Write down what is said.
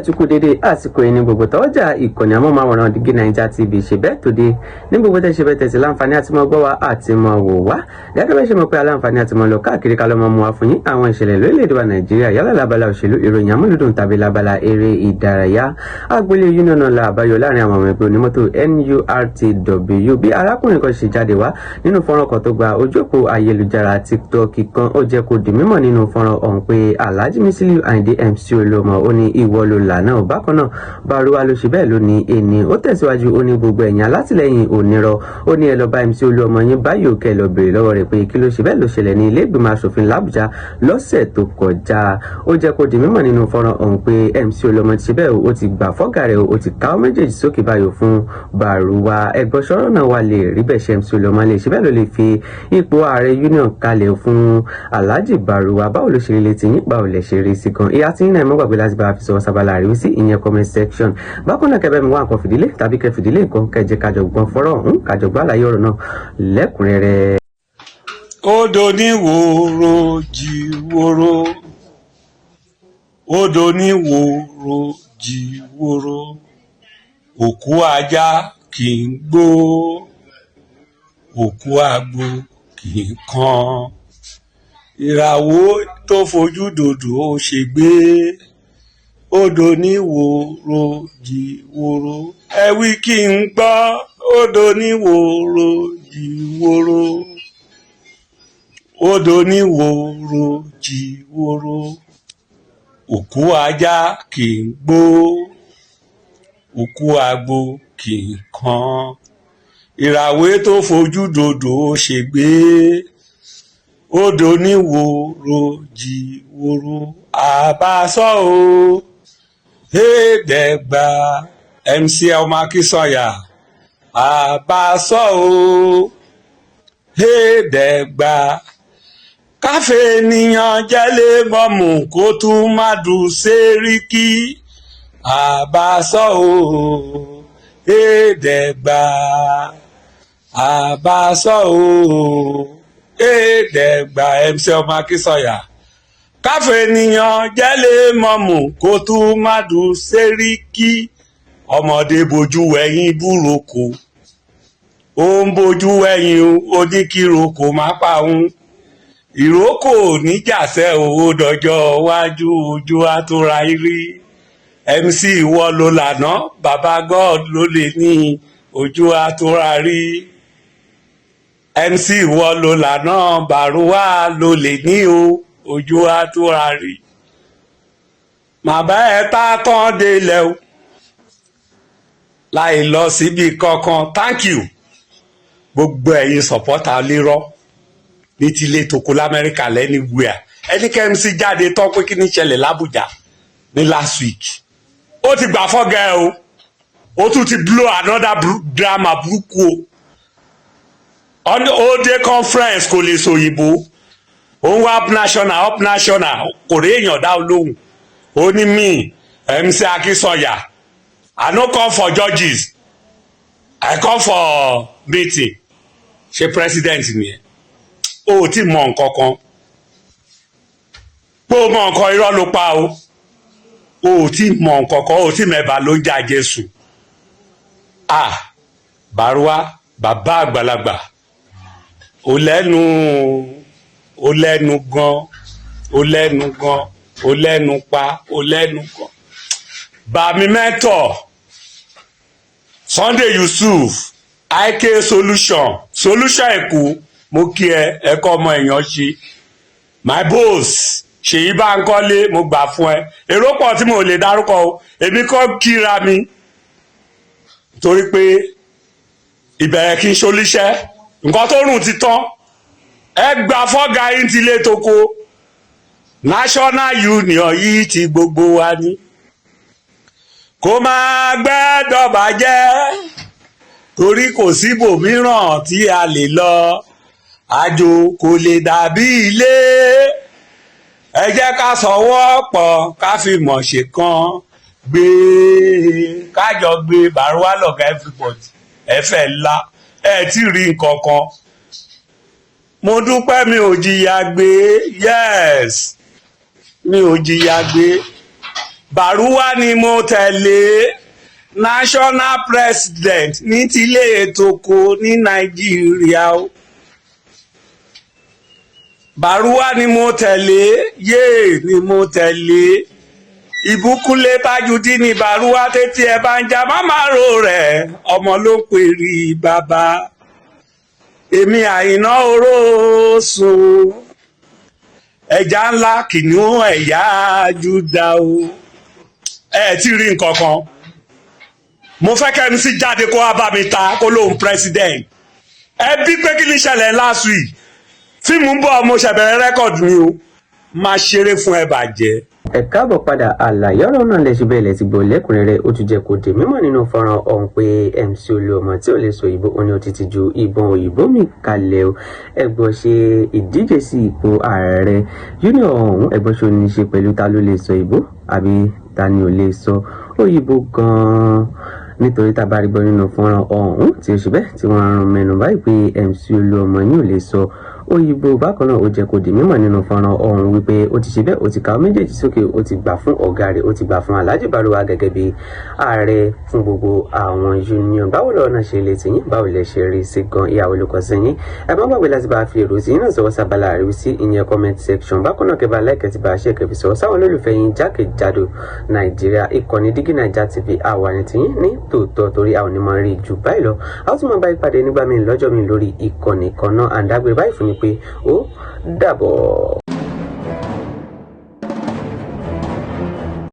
Tún kú dédé àsìkò yìí ní gbogbo tọ́jà ìkànnì amóhùnmáwòrán Dígí Naija TV ṣe bẹ́ẹ̀ tó dé ní gbogbo tẹ́ ṣe bẹ́ẹ̀ tẹ̀sí láǹfààní àti mọ́ gbọ́ wa àti mọ́ wò wá. Gẹ́gẹ́ bẹ́ẹ̀ ṣe mọ̀ pé aláǹfààní àti mọ́ lọ káàkiri ká lọ́ mọ́ mu wá fún yín àwọn ìṣẹ̀lẹ̀ lórílẹ̀‐èdè wa Nàìjíríà, yálà lábala òṣèlú, ìròyìn amúlùdùn tàbí lábala eré ìdárayá. Agboolé union náà la àbáyọ láàrin àwọn ọmọ ẹgbẹ́ onímọ́tò NURTW. Bí arákùnrin kan ṣe jáde wá nínú fọ́nrán kan tó gba ojú òpó ayélujára TikTok kan, ó jẹ́ kó di mímọ̀ nínú fọ́nrán ọ̀hún pé Alhaji Musiliu Ayinde MC Olúọmọ, ó ní ìwọ ló là náà. Bákan náà, Bárúwá ló ṣe bẹ́ẹ̀ ló ní ẹni. Ó tẹ̀síwájú, ó ní gbogbo ẹ̀yìn alátìlẹyìn onírọ̀, ó ní ẹ lọ bá MC Olúọmọ yín báyìí, òkè lọ béèrè lọ́wọ́ rẹ̀ pé kí ló ṣe bẹ́ẹ̀ ló ṣẹlẹ̀ ní ilé ìgbìmọ̀ asòfin làbújá lọ́sẹ̀ tó kọjá. Ó jẹ́ kó di mímọ̀ nínú fọ́nrán ọ̀hún pé MC Olúọmọ ti ṣe bẹ́ẹ̀, ó ti gbà fọ́gà rẹ̀, ó ti káwọ́ méjèèjì sókè báyìí fún Bárúwá. Ẹgbọ́n sọ̀rọ̀ náà wà lè rí bẹ́ẹ̀ ṣe MC Olúọmọ lè ṣe bẹ́ẹ̀ ló lè fi ipò ààrẹ union kalẹ̀ fún Alhaji Bárúwá? Báwo ló ṣe rí létí yín? Báwo lẹ ṣe rí sí gan? Ìyá tí yín náà, ẹ má gbàgbé láti bá a fi sọ sábàlá àríwísí, ìyẹn comment section. Bákan náà, kẹbẹ́ mi wá nǹkan fìdílé tàbí kẹ fìdílé nǹkan, kẹjẹ kájọ gbọ́n fọ́rọ̀ ọ̀hún, kájọ gbọ́ àlàyé ọ̀rọ̀ náà lẹ́kùnrẹ́rẹ́. Odò ní wòrò jìwòrò, odò ní wòrò jìwòrò, òkú ajá kì í gbó, òkú àgbò kì í kan, ìràwọ̀ tó fojú dòdò ó ṣègbé. Odò ní wòrò jìwòrò, ẹ wí kí n gbọ́. Odò ní wòrò jìwòrò, odò ní wòrò jìwòrò, òkú ajá kì í gbó, òkú àgbò kì í kan, ìràwé tó fojú dòdò ó ṣègbé. Odò ní wòrò jìwòrò. Àbáṣọ o èèdẹ̀gbà MC ọmọ Akínsànyà, àbáṣọ o èèdẹ̀gbà káfé ènìyàn jẹ́lé mọ́mù kó tún má dùn sẹ́ríkì. Àbáṣọ o èèdẹ̀gbà, àbáṣọ o èèdẹ̀gbà MC ọmọ Akínsànyà, káfé ènìyàn jẹ́lé mọ́mù kó tún má dùn sẹ́ríkì. Ọmọdé bojú ẹ̀yìn búroko, ó ń bojú ẹ̀yìn, ó ní kí roko má pa òun. Ìrókò níjàsẹ́ owó dọjọ́ iwájú, ojú àtúnra rí. MC, ìwọ ló lànà, baba God ló lè ní ojú àtúnra rí. MC, ìwọ ló lànà, Bàrúwá ló lè ní o, ojú àtúnra rí. Màbá ẹ tá tán délẹ̀ o láì lọ síbi kankan. Thank you, gbogbo ẹ̀yin supporter lérọ́ ní tilé toko lamẹ́ríkà lẹ́niwíà. Ẹni kẹ́ MC jáde tán pé kí ní ṣẹlẹ̀ l'Ábùjá ní last week. Ó ti gbà fọ́gẹ́ o, ó tún ti blow another drama burúkú o. Ó dé conference, kò lè sòyìnbó. Ó ń wá up national, up national, kò rí èèyàn dá lóhùn. Ó ní me, MC Akínsọ̀yà, I no come for judges, I come for meeting. Ṣe president nìyẹn? O ò tí mọ nǹkan kan pé o mọ nǹkan, irọ́ ló pa o. O ò tí mọ nǹkan kan, o ò tí mẹ́ba ló ń jà Jésù. Ah, Bàrúwá, bàbá àgbàlagbà, ó lẹ́nu, ó lẹ́nu gan, ó lẹ́nu gan, ó lẹ́nu pa, ó lẹ́nu gan. Bàmí mẹ́tọ̀ Sunday Yusuf, IK Solution, Solution Èkó, mo kí ẹ. Ẹ̀kọ́ ọmọ èèyàn ṣe. My boss Ṣèyí Báńkọ́lé, mo gbà fún ẹ. Èrò pọ̀ tí mo lè dárúkọ o. Èmi kọ́ kíra mi torí pé ìbẹ̀rẹ̀ kí n ṣolíṣẹ́. Nǹkan tó rùn ti tán. Ẹ gbà fọ́gà yín ti lé toko. National Union yìí ti gbogbo wa ní kó máa gbẹ́dọ̀ bàjẹ́, torí kò síbòmíràn tí a lè lọ, àjò kò lè dàbí ilé. Ẹ jẹ́ ká sọwọ́ pọ̀, ká fi mọ̀ ṣe kan gbé, kájọ gbé Bàrúwá lọ̀gá everybody. Ẹ fẹ́ ńlá, ẹ tí rí nǹkan kan. Mo dúpẹ́, mi ò jìyà gbé. Yes, mi ò jìyà gbé. Bàrúwá ni mo tẹ̀lé, national president ní tilé ètòkò ní Nàìjíríà o. Bàrúwá ni mo tẹ̀lé, yéè ni mo tẹ̀lé. Ìbúkúlé Tajudeen ní Bàrúwá, tètè ẹ bá ń já mámàrò rẹ̀, ọmọ ló ń pèrè bàbá. Èmi Àyìnà oró sùn, ẹja ńlá, kìnìún ẹ̀yà Júdà o. Ẹ ti rí nǹkan kan, mo fẹ́ kẹ́ MC jáde kó wá bá mi ta kó lóun president. Ẹ bí pé kí ni ṣẹlẹ̀ last week? Fíìmù ń bọ̀, mo ṣẹ̀bẹ̀rẹ̀ record mi o, máa ṣeré fún ẹ bàjẹ́. Ẹ káàbọ̀ padà. Àlàyé ọ̀rọ̀ náà lè ṣe bẹ́ẹ̀ lẹ ti gbọ́ lẹ́kùnrẹ́rẹ́. Ó tún jẹ́ kó di mímọ̀ nínú fọ́nrán ọ̀hún pé MC Olúọmọ tí ò lè sọ òyìnbó, ó ní ó ti ju ìbọn òyìnbó mi kalẹ̀ o. Ẹgbọ́n, ṣe ìdíje sí ipò ààrẹ union ọ̀hún, ẹgbọ́n, ṣe ó ní ṣe pẹ̀lú ta ló lè sọ òyìnbó àbí ta ni ò lè sọ òyìnbó gan-an? Nítorí tá a bá rí gbọ́ nínú fọ́nrán ọ̀hún tí ó ṣe bẹ́ẹ̀ tí wọ́n rún mẹ́nu báyìí pé MC Olúọmọ ní ò lè sọ òyìnbó. Bákan náà, ó jẹ́ kó di mímọ̀ nínú fọ́nrán ọ̀hún wípé ó ti ṣe bẹ́ẹ̀, ó ti kàwé méjèèjì sókè, ó ti gbà fún ọ̀gá rẹ̀, ó ti gbà fún Alhaji Baruwa gẹ́gẹ́ bí ààrẹ fún gbogbo àwọn union. Báwo lọ́wọ́ náà ṣe lè tì yín? Báwo lẹ ṣe rí sí gan? Ìyàwó ló kọ sí yín. Ẹ má gbàgbé láti bá fi èrò tí yín náà sọ̀rọ̀ sábàlá àríwísí, ìyẹn comment section. Bákan náà, kẹ́ bá like, ti bá ṣe kẹfì sọ̀rọ̀ sáwọn olólùfẹ́ yín jákèjádò Nàìjíríà. Ìkànnì Dígí Naija TV, àwa ní tiyín ní tòótọ́, torí a ò ní mọ rí jù báyìí lọ. A ó tún máa bá ìpàdé nígbà míì, lọ́jọ́ mi, lórí ìkànnì kan náà. Àǹdágbére báyìí fún ni pé ó dàbọ̀.